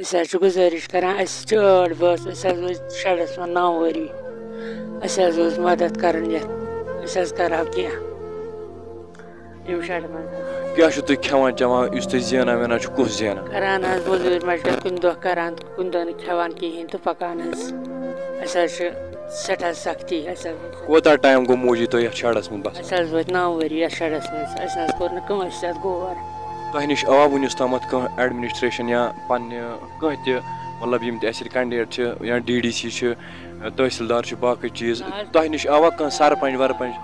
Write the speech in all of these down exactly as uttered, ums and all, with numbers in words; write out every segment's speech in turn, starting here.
أسۍ حظ چھِ گُزٲرِش کَران، اَسہِ چھِ ٲٹھ بٲژ، أسۍ حظ وٲتۍ شَڈَس منٛز نَو ؤری۔ اَسہِ حظ اوس مَدَد کَرُن یَتھ، أسۍ حظ کَرہاو کینٛہہ یِم شَڈٕ منٛز۔ کیٛاہ چھُو تُہۍ کھٮ۪وان چٮ۪وان، یُس تُہۍ زینان وینان چھُو، کُس زینان؟ کَران حظ مٔزوٗرۍ مَشغت، کُنہِ دۄہ کَران تہٕ کُنہِ دۄہ نہٕ کھٮ۪وان کِہیٖنۍ تہٕ پَکان حظ۔ اَسہِ حظ چھِ سٮ۪ٹھاہ سختی، اَسہِ حظ کوٗتاہ ٹایم گوٚو موٗجی تۄہہِ یَتھ شَڈَس منٛز بَسان؟ اَسہِ حظ وٲتۍ نَو ؤری یَتھ شَڈَس منٛز، اَسہِ نہ حظ کوٚر نہٕ کٲنٛسہِ اَتھ غور۔ تۄہہِ نِش آوا وٕنیُس تامَتھ کانٛہہ ایڈمنسٹریشن یا پننہِ کانٛہہ تہِ، مطلب، یِم تہِ اَسہِ ییٚتہِ کینڈیڈیٹ چھِ یا ڈی ڈی سی چھِ، تحصیلدار چھِ، باقٕے چیٖز، نہ حظ۔ تۄہہِ نِش آوا کانٛہہ سرپنچ ورپنچ؟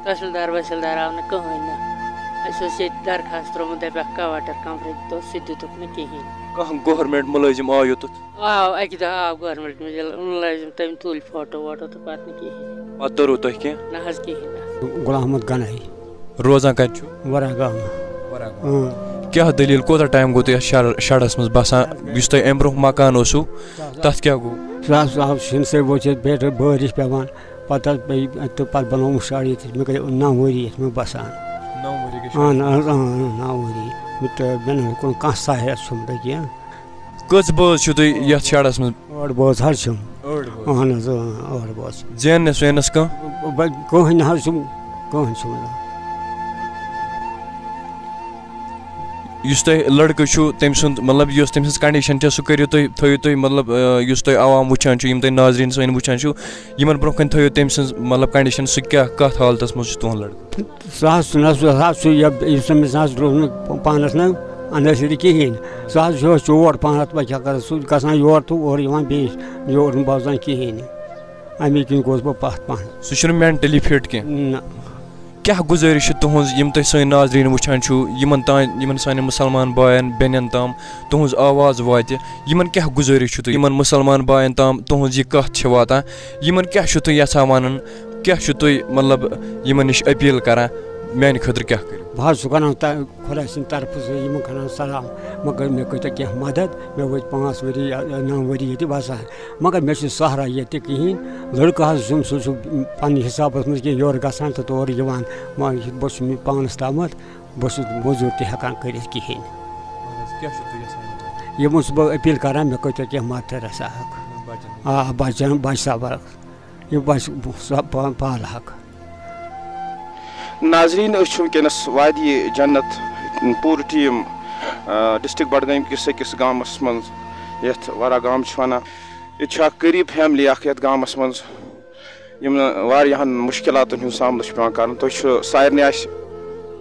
تحصیلدار وحصیلدار آو نہٕ کٕہٕنۍ نہٕ۔ اَسہِ اوس ییٚتہِ درخاست ترٛوومُت، دَپیٛاکھ کواٹر کمرٕ دِتو، سُہ تہِ دِتُکھ نہٕ کِہیٖنۍ۔ کانٛہہ گورمنٹ مُلٲزِم آو یوٚتَتھ؟ آو، اَکہِ دۄہ آو گورمنٹ مُلٲزِم، تٔمۍ تُلۍ فوٹو ووٹو تہٕ پَتہٕ نہٕ کِہیٖنۍ۔ پَتہٕ توٚروٕ تۄہہِ کینٛہہ؟ نہ حظ، کِہیٖنۍ نہٕ۔ غلام احمد گنایی۔ روزان کَتہِ چھُ؟ ورا گامہٕ۔ ورا گامہٕ۔ اۭں۔ کیٛاہ دٔلیٖل، کوٗتاہ ٹایم گوٚو تۄہہِ یَتھ شہر-، شہرَس منٛز بَسان، یُس تۄہہِ اَمہِ برٛونٛہہ مکان اوسوٕ، تَتھ کیٛاہ گوٚو؟ سُہ حظ آو شِنہٕ سۭتۍ ووت ییٚتہِ پٮ۪ٹھ بٲرِش پٮ۪وان، پَتہٕ حظ پیٚیہِ تہٕ پَتہٕ بَنووُم شَڈ ییٚتہِ، مےٚ گٔے نَو ؤری یَتھ منٛز بَسان۔ نَو ؤری گٔے شَڈ؟ اَہَن حظ، اَہَن، نَو ؤری۔ مےٚ تہٕ مےٚ نہٕ کوٚر کانٛہہ سہارٕ سُنٛد کینٛہہ۔ کٔژ بٲژ چھِو تُہۍ یَتھ شَڈَس منٛز؟ ٲٹھ بٲژ حظ چھِم۔ ٲٹھ بٲژ۔ اَہَن حظ، اۭں، ٲٹھ بٲژ۔ زینَس وینَس کانٛہہ؟ بہٕ، بہٕ، کٕہٕنۍ نہ حظ چھُم، کٕہٕنۍ چھُم نہٕ۔ یُس تۄہہِ لٔڑکہٕ چھُو، تٔمۍ سُنٛد، مطلب، یۄس تٔمۍ سٕنٛز condition چھےٚ، سُہ کٔرِو تُہۍ، تھٲیِو تُہۍ، مطلب، آ، یُس تۄہہِ عوام وٕچھان چھُ، یِم تۄہہِ ناظریٖن سٲنۍ وٕچھان چھُو، یِمَن برٛونٛہہ کَنہِ تھٲیِو تٔمۍ سٕنٛز، مطلب، condition، سُہ کیٛاہ، کَتھ حالتَس منٛز چھُ تُہُنٛد لٔڑکہٕ؟ سُہ حظ چھُ نہ، سُہ حظ چھُ یہِ، یُس أمِس نہ حظ روٗد نہٕ پانَس نہٕ اَندَر سۭتۍ کِہیٖنۍ۔ سُہ حظ چھُ چور پَہمَتھ، وۄنۍ کیٛاہ کَرٕ، سُہ گژھان یورٕ تہٕ اورٕ یِوان بیٚیِس، یورٕ نہٕ بوزان کِہیٖنۍ۔ اَمے کِنۍ گوس بہٕ پَتھ پَہَن۔ سُہ چھُنہٕ mentally fit کینٛہہ؟ نہ۔ کیٛاہ گُزٲرِش چھِ تُہٕنٛز، یِم تُہۍ سٲنۍ ناظریٖن وٕچھان چھِو، یِمَن تام، یِمَن سانٮ۪ن مُسلمان بایَن، بیٚنٮ۪ن تام تُہٕنٛز آواز واتہِ؟ یِمَن کیٛاہ گُزٲرِش چھُ تُہۍ، یِمَن مُسلمان بایَن تام تُہٕنٛز یہِ کَتھ چھِ واتان؟ یِمَن کیٛاہ چھُو تُہۍ یَژھان وَنُن؟ کیٛاہ چھُو تُہۍ، مطلب، یِمَن نِش appeal کَران؟ میٛانہِ خٲطرٕ کیٛاہ کٔرِو؟ بہٕ حظ چھُس وَنان تۄہہِ، خۄداے سٕنٛدِ طرفہٕ زِ یِمَن کَران سلام، مگر مےٚ کٔرۍتو کینٛہہ مَدَد، مےٚ وٲتۍ پانٛژھ ؤری یا نَو ؤری ییٚتہِ بَسان، مگر مےٚ چھُ سہارا ییٚتہِ کِہیٖنۍ۔ لٔڑکہٕ حظ چھُم، سُہ چھُ پنٛنہِ حِسابَس منٛز کینٛہہ یورٕ گژھان تہٕ تورٕ یِوان، مگر یہِ بہٕ چھُس نہٕ پانَس تامَتھ، بہٕ چھُس نہٕ موٚزوٗرۍ تہِ ہٮ۪کان کٔرِتھ کِہیٖنۍ۔ اَہَن حظ، کیٛاہ چھُو تُہۍ یَژھان؟ یِمَن چھُس بہٕ appeal کَران، مےٚ کٔرۍتو کینٛہہ مَدتہٕ رَژھا اَکھ۔ بَچَن ہٕنٛز۔ آ، بَچَن، بَچہٕ سَوال۔ یہِ بَچہٕ سۄ پا-، پالہٕ ہاکھ۔ ناظریٖن، أسۍ چھِ وٕنکیٚنَس وادی جنت پوٗرٕ ٹیٖم، آ، ڈسٹرکٹ بڈگٲمۍ کِس أکِس گامَس منٛز، یَتھ ورا گام چھِ وَنان۔ ییٚتہِ چھِ اَکھ غریٖب فیملی اَکھ یَتھ گامَس منٛز، یِم واریاہَن مُشکِلاتَن ہُنٛد سامنہٕ چھُ پٮ۪وان کَرُن۔ تُہۍ چھُ سارنٕے آسہِ،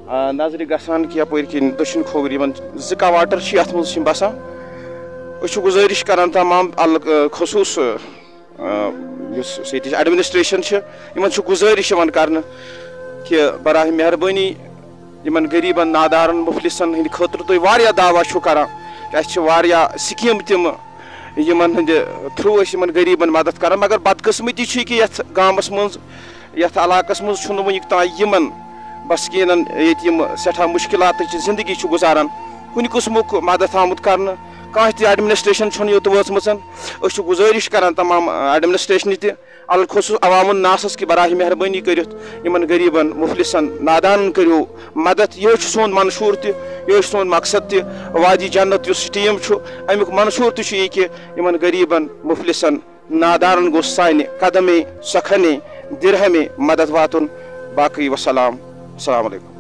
آ، نظرِ گژھان کہِ یَپٲرۍ کِنۍ دٔچھِنۍ کھووٕرۍ یِمَن زٕ کواٹر چھِ، یَتھ منٛز چھِ یِم بَسان۔ أسۍ چھِ گُزٲرِش کَران تمام ال-، خصوٗص، آ، یُس ییٚتِچ ایڈمنسٹریشن چھِ، یِمن چھُ گُزٲرِش یِوان کرنہٕ کہِ براہ مہربٲنی یِمن غریٖبن، نادارن، مُفلِسن ہٕنٛدِ خٲطرٕ تُہۍ واریاہ دعویٰ چھِو کران کہِ اَسہِ چھِ واریاہ سکیٖم تِم یِمن ہٕنٛدِ تھروٗ أسۍ یِمن غریٖبن مدد کران، مگر بدقٕسمتی چھِ یہِ کہِ یتھ گامس منٛز، یتھ علاقس منٛز چھُنہٕ وُنیُک تام یِمن بسکیٖنن ییٚتہِ یِم سٮ۪ٹھاہ مُشکِلاتٕچ زندگی چھِ گُزاران، کُنہِ قٕسمُک مدد آمُت کرنہٕ۔ کانٛہہ تہِ ایڈمنسٹریشن چھُنہٕ یوٚت وٲژمٕژ۔ أسۍ چھِ گُزٲرِش کران تمام، آ، ایڈمنسٹریشنہِ تہِ، الخصوص عوام الناسس کہِ براہ مہربٲنی کٔرِتھ یِمن غریٖبن، مُفلِسن، نادانن کٔرِو مدد۔ یِہوٚے چھُ سون منشور تہِ، یِہوٚے چھُ سون مقصد تہِ۔ وادی جنت یُس ٹیٖم چھُ، امیُک منشور تہِ چھُ یہِ کہِ یِمن غریٖبن، مُفلِسن، نادانن گوٚژھ سانہِ قدمے، سۄکھنے، درہمے مدد واتُن۔ باقٕے وسلام، السلام علیکم۔